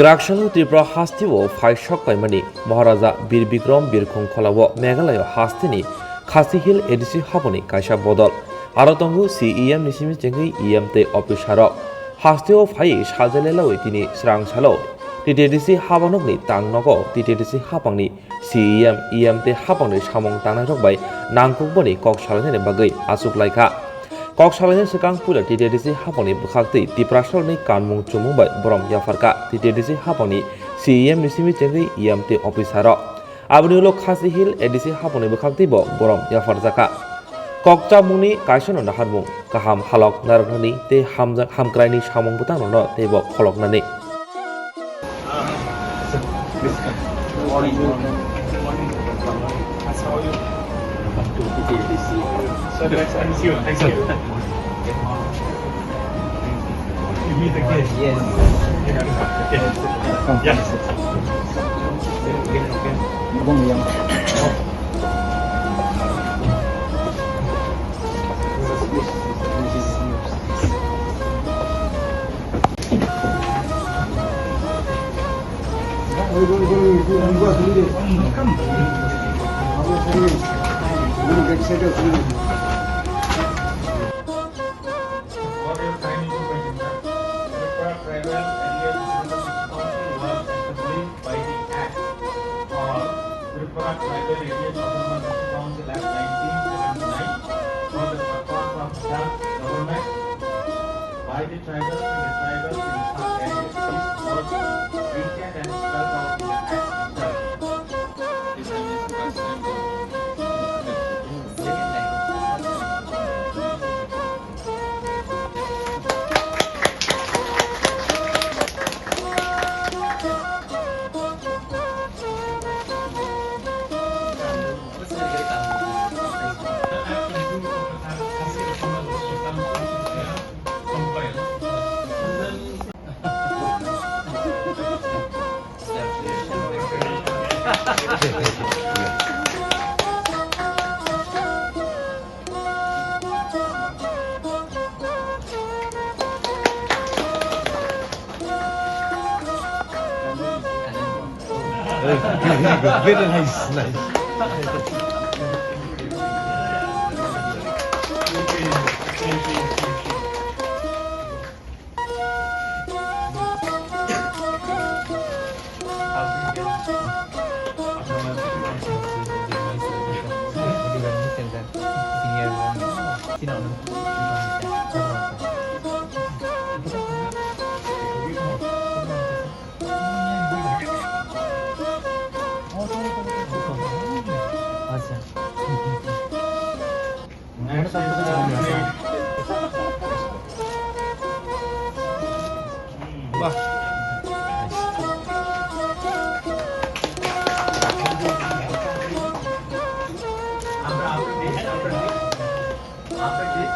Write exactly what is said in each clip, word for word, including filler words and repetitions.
Kwraksalo Tripura hasteo phai sok paimani Maharaja Bir Bikram Birkhong Kholao Meghalaya hasteni Khasi Hill A D C haboni kaisa bodol. Aro tongo C E M ni simi chengwi E M tei officer rok. Hasteo phaiwi saljalelawi tini srang salo T T D C habanokni tangnogo T T D C habangni C E M, E M tei habangni samung tangnairok bai nangkukbani kok salainani bagwi achuk lai kha. Kok salainani swkang puila T T D C habangni bwkhaktwi Tiprasarokni kanmung chumung bai borom yapharkha. T T D C habangni C E M ni simi chengwi E M tei officer rok. Aboni ulo Khasi Hill A D C habangni bwkhaktwi bo borom yapharjakha. Kok chamungni kaisano naharmung, kaham halok narwknani tei hamjak hamkraini samung bwtangrokno teibo kholoknani. Thank you. Thank you. You meet again. Yes. Yes. What is trying to mention that Tripura Tribal Areas Development Council was established by the Act or Tripura Tribal Areas Autonomous Council Act nineteen seventy-nine for the purpose of self-government by the tribals and the tribals in such areas. This was written and spelled out in the Act itself. Very nice, nice.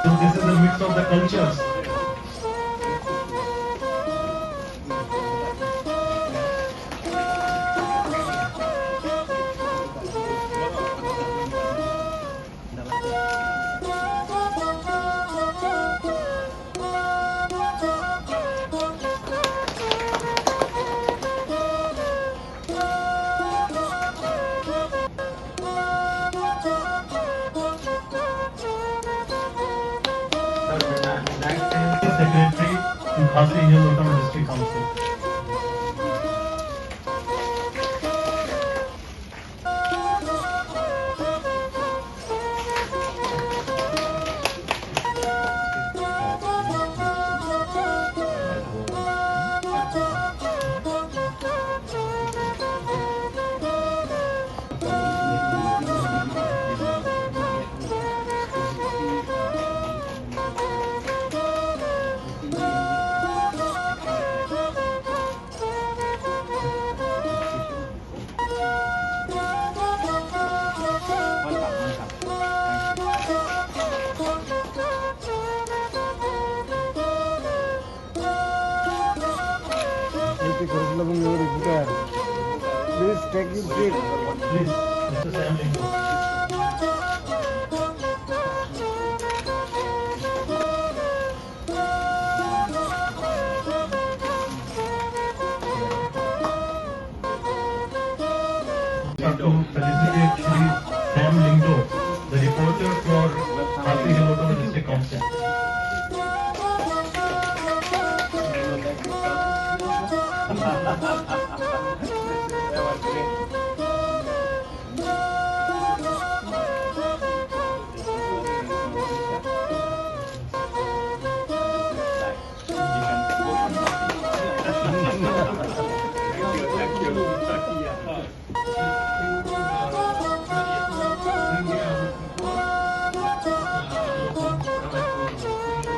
So this is a mix of the cultures. Secretary to Khasi Hills Autonomous District Council. Please take your seat. Please, Mister Sam Ringo. To felicitate Shri Sam Lyngdoh, the reporter for Khasi Hills Autonomous District Council.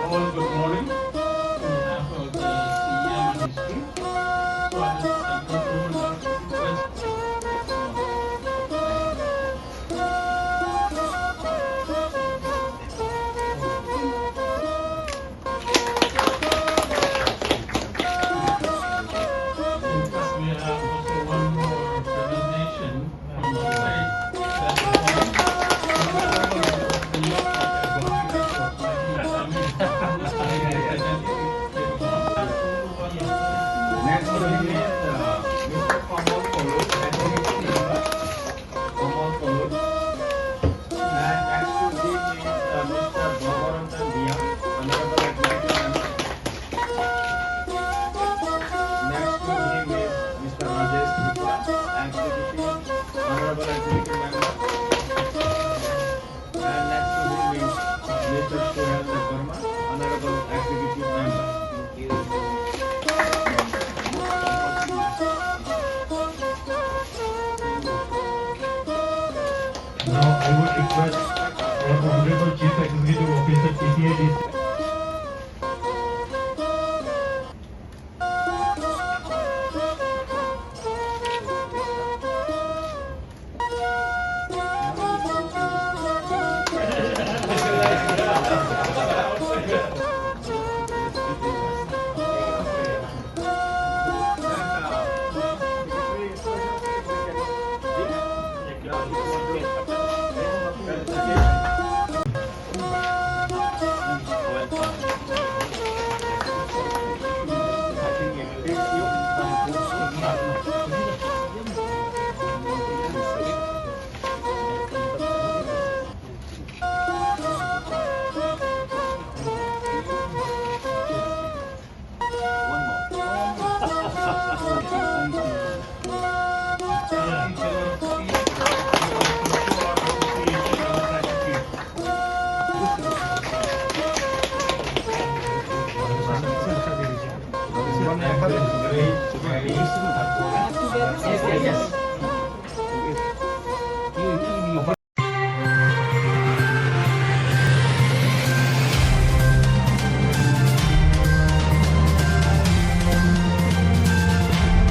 All good morning. On behalf of the C E M and his team, so I just, I just want to request Next one is, uh, Mister Kamal Kolot, Executive Member. Kamal Kolot. And next to him is, uh, Mister Bhagavanandan Reang, Honorable Executive Member. Next to him is Mister Rajesh Tripura, Executive, Honorable Executive Member. And next to him is Mister Suhel Debbarma, Honorable Executive Member. Now I would request our Honorable Chief Executive Officer, T T A D C,